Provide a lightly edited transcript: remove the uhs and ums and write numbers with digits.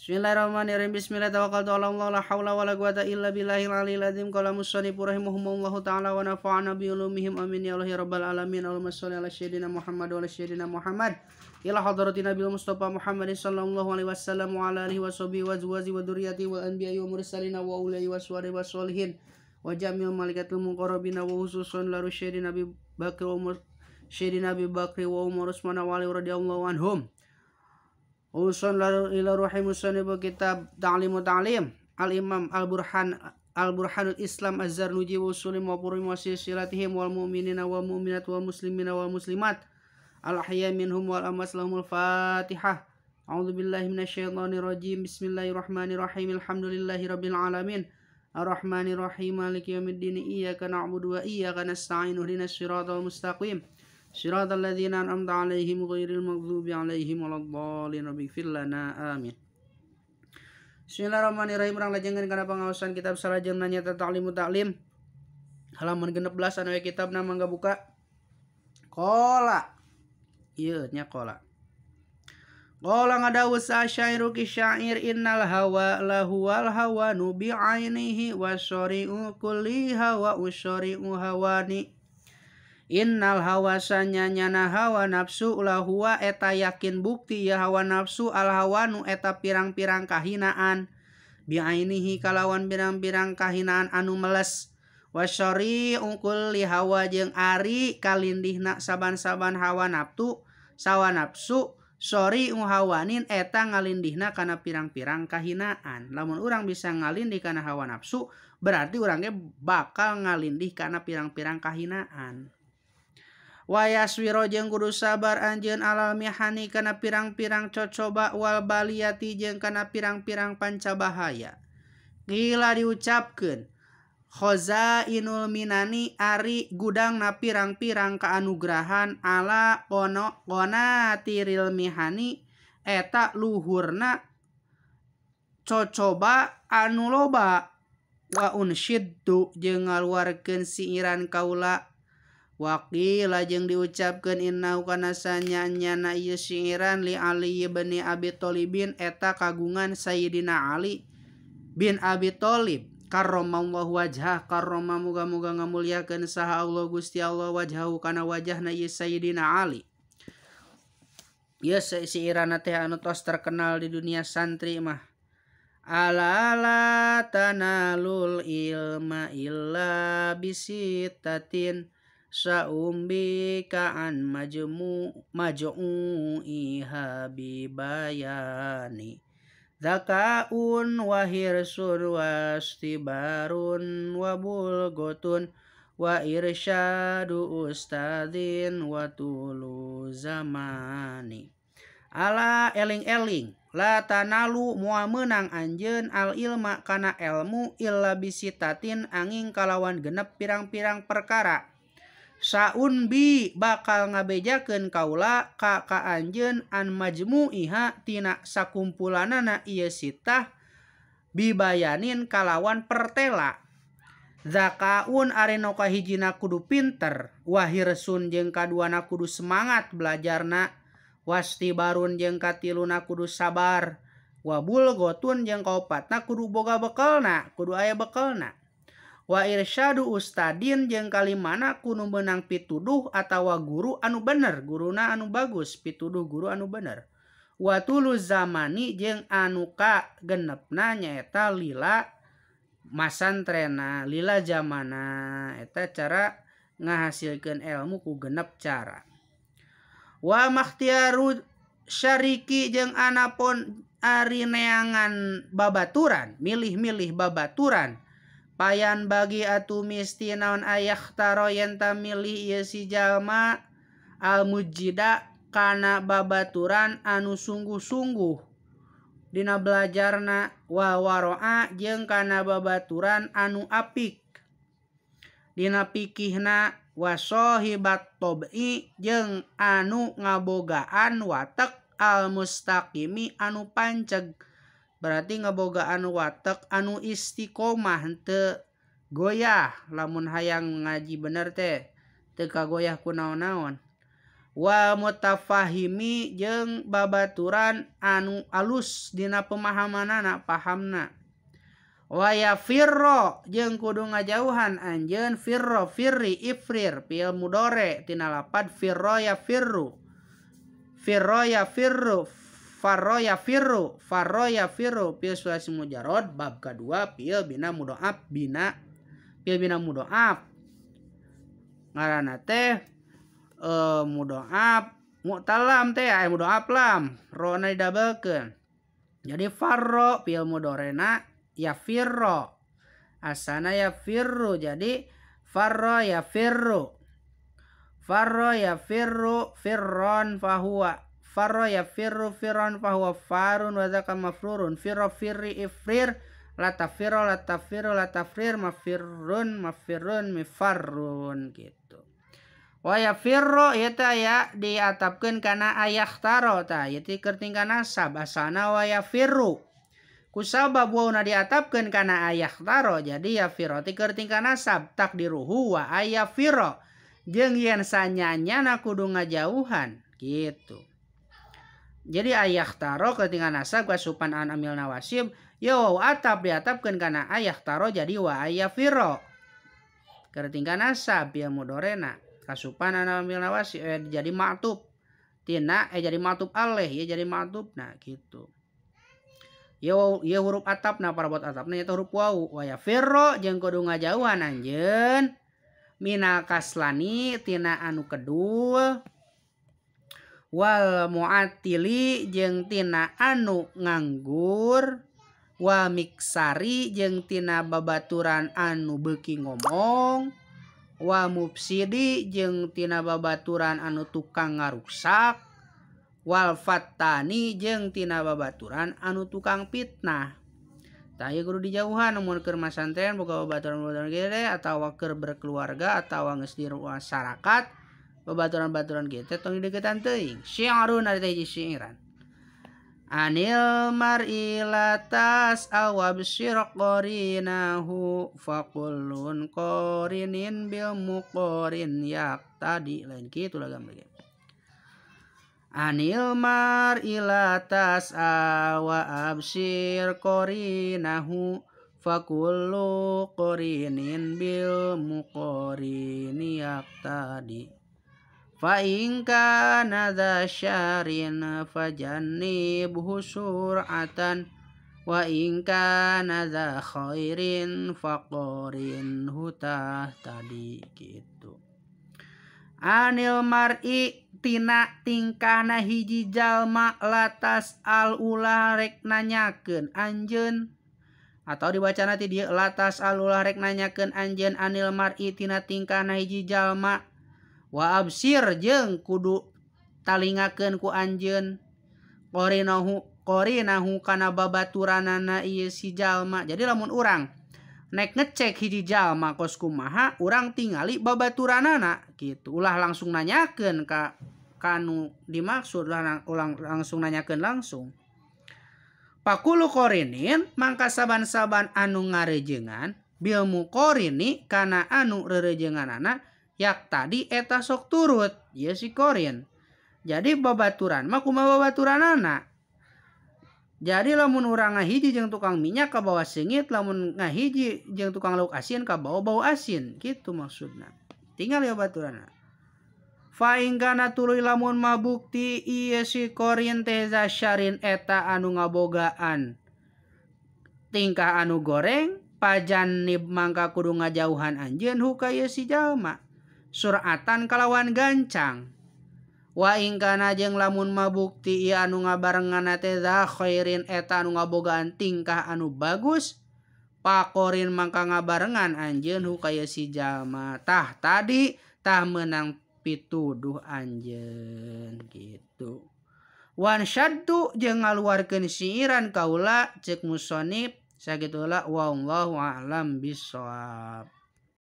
Bismillahirrahmanirrahim. Bismillah tawakkaltu ala Allah la haula wala quwata illa billahil aliyil azim. Qala musannif rahimahumullahu ta'ala wa nafa'ana bi ulumihim amin ya Allah ya rabbal alamin. Allahumma shalli ala sayyidina Muhammad wa ala sayyidina Muhammad ila hadratin nabiyil mustafa Muhammadin sallallahu alaihi wasallam wa ala alihi washabihi wa azwaji wa dzurriyyati wal anbiya'i wa mursalina wa ulai waswari wasolihin wa jamil malaikatil muqarrabina wa khususan la rusyidina Nabi Bakr wa Umar sayyidina Abi Bakri wa Umar Utsman wa Ali radhiyallahu anhum. Usun ila ruhi musannif kitab Ta'limu Ta'lim Al-Imam Al-Burhan Al-Burhanul Islam Az-Zarnuji wa usulim wa purim wa silsilatihim wal mu'minina wal mu'minat wal muslimina wal muslimat al ahya minhum wal amwas lahumul Fatihah. A'udzu billahi minasyaitonir rajim. Bismillahirrahmanirrahim. Alhamdulillahi rabbil alamin. Arrahmanir rahim. Maliki yaumiddin. Iyyaka na'budu wa iyyaka nasta'in. Ihdinas siratal mustaqim. Siratal ladzina an'amta 'alaihim ghairil maghdubi 'alaihim waladdallin. Rabbighfir lana amin. Bismillahirrahmanirrahim. Urang lajengkeun kana pangaosan kitab salajengna nyaeta Ta'limu Ta'lim. Halaman 16 anu kitabna mangga buka. Qala. Ieu nya qala. Qala ngadawuh syairu ki syair innal hawa lahuwal hawanu bi ainihi wasari'u kulli hawa usari'u hawani. Innal hawa sanyanyana hawa nafsu lahuwa eta yakin bukti ya hawa nafsu al hawanu eta pirang-pirang kahinaan biainihi kalawan pirang-pirang kahinaan anu meles wasyari kulli hawa jeung ari kalindihna saban-saban hawa nafsu sawa nafsu sori hawanin eta ngalindihna kana pirang-pirang kahinaan. Lamun urang bisa ngalindih kana hawa nafsu berarti urang ge bakal ngalindih kana pirang-pirang kahinaan. Wayaswiro jeung kudu sabar anjeun alal mihani kana pirang-pirang cocoba wal baliyati jeung kana pirang-pirang pancabahaya. Gila diucapkeun khazainul minani ari gudangna pirang-pirang kaanugrahan ala kono konatiril mihani eta luhurna cocoba anu loba wa unsyiddu jeung ngaluarkeun siiran kaula. Waqila jeung diucapkeun innahu kana sanyanyana ieu siiran li Ali bin Abi Thalibin eta kagungan Sayyidina Ali bin Abi Thalib karramallahu wajhah karrama muga-muga ngamuliakeun saha Allah Gusti Allah wajhahu kana wajahna ieu Sayyidina Ali. Ieu siiranna teh anu tos terkenal di dunia santri mah. Ala la tanalul ilma illa bisitatin saumbi kaan majmu majmu'iha bibayani zakaun wa hirsun wastibarun wa bulgotun wa irsyadu ustadin wa tulu zamani. Ala eling-eling la tanalu moal meunang anjeun al ilma kana elmu illa bisitatin angin kalawan genep pirang-pirang perkara. Saun bi bakal ngabejakeun kaula ka ka anjeun an majmu'iha tina sakumpulanana ieu sitah bibayanin kalawan pertela. Zakaun ari nu kahijina kudu pinter wahirsun jeung kaduana kudu semangat belajarna wastibarun jeung katiluna kudu sabar wabulgotun jeung kaopatna kudu boga bekelna kudu aya bekelna. Wa irsyadu ustadin jeung kalimana kudu meunang pituduh atawa guru anu bener, guruna anu bagus, pituduh guru anu bener. Wa tulu zamani jeung anu ka genepna nyaeta lila masantrena, lila zamana eta cara ngahasilkeun ilmu ku genep cara. Wa makhtiaru syariki jeung anapun ari neangan babaturan, milih-milih babaturan. Payan bagi atu misti naon ayah taro yen milih ieu si jalma al mujida kana babaturan anu sungguh-sungguh dina belajarna wa waroa jeung kana babaturan anu apik dina pikihna wa sahibat tobi jeung anu ngabogaan watek al mustaqimi anu panceg. Berarti ngebogaan watek anu istiqomah henteu goyah. Lamun hayang ngaji bener teh teu kagoyah ku naon-naon. Wa mutafahimi jeung babaturan anu alus dina pemahamanana pahamna. Wa yafirro jeung kudu ngajauhan anjeun firro firri ifrir fi'il mudore tina lapad firro yafirru firro yafirru farro yafirru farro yafirru fi'il sulasi mujarrad bab kadua fi'il bina mudhoaf bina fi'il bina mudhoaf ngaranna teh mudhoaf mu'talam teh aya mudhoaf lam rona didabelkeun jadi farro fi'il mudorena yafirro asana yafirru jadi farro yafirru farro yafirru firron fahuwa farro yafirru firron fahuwa farun wa zaka mafrurun firro firri ifrir latafirro latafirro latafrir mafirrun mafirrun mifarrun gitu. Wa yafirru ieu teh aya diatapkeun kana ayahtaro tah ieu teh keur tingkah nasab asana wa yafirru kusabab wauna diatapkeun kana ayahtaro jadi yafirro teh keur tingkah nasab takdiruhu wa ayafirro jeung yen sanyanyana kudu ngajauhan gitu. Jadi ayahtaro keur tingkah nasab kasupan an amil nawasib ya waw atap diatapkeun kana ayahtaro jadi wa ayafirro keur tingkah nasab ya mudorena kasupan an amil nawasib jadi ma'tub tina jadi ma'tub alaih ya jadi ma'tub nah gitu. Ya huruf atapna parabot atapna eta huruf waw wa yafirro jeung kudu ngajauhan anjeun minal kaslani tina anu kedul wal mu'atili jeung tina anu nganggur wa miksari jeung tina babaturan anu beuki ngomong wa mufsidi jeung tina babaturan anu tukang ngaruksak wal fattani jeung tina babaturan anu tukang fitnah. Tah ieu kudu dijauhan mun keur masantren boga babaturan-babaturan kieu teh atawa keur berkeluarga atawa geus di masyarakat babaturan-babaturan kieu teh tong dideukeutan teuing. Syi'run ari teh hiji syiiran. Anil mar'i la tas'al wabshir qarinahu faqullun qarinin bil muqarin yaqtadi lain kitu lagam lagi. Anil mar'i la tas'a wa abshir qarinahu fakullu qarinin bil muqarini yaqtadi fa in kana dza syarin fajannibhu sur'atan wa in kana dza khairin faqarinhu tahtadi gitu. Anil mar'i tina tingkahna hiji jalma latas al ulah rek nanyakeun anjeun atau dibacana ti dieu latas al ulah rek nanyakeun anjeun anil mar'i tina tingkahna hiji jalma wa absir jeung kudu talingakeun ku anjeun qarinahu qarinahu kana babaturanana ieu si jalma. Jadi lamun urang nek ngecek hiji jalma kos kumaha urang tingali babaturanana gitu ulah langsung nanyakeun ka kanu dimaksud lah ulang langsung nanyakeun langsung. Pakulu qorinin mangka saban-saban anu ngarejengan bil muqorini kana anu rerejenganana yak tadi eta sok turut ieu si qorin. Jadi babaturan mah kumaha babaturanana. Jadi lamun urang ngahiji jeung tukang minyak kabawa seungit, lamun ngahiji jeung tukang lauk asin kabawa bau asin gitu maksudna. Tinggal ya baturanna. Fa in kana tuluy lamun mabukti ieu si qorin teh zasyarin eta anu ngabogaan tingkah anu goreng pajanib mangka kudu ngajauhan anjeun huka ieu si jalma suratan kalawan gancang. Wa in kana jeung lamun mabukti ieu anu ngabarenganna teh za khairin eta anu ngabogaan tingkah anu bagus pakorin mangka ngabarengan anjeun huka ieu si jalma tah tadi tah meunang pituduh anjeun gitu. Wan syaddu jeung ngaluarkeun siiran kaula cek musonib sakitu heula wallahu a'lam bissawab.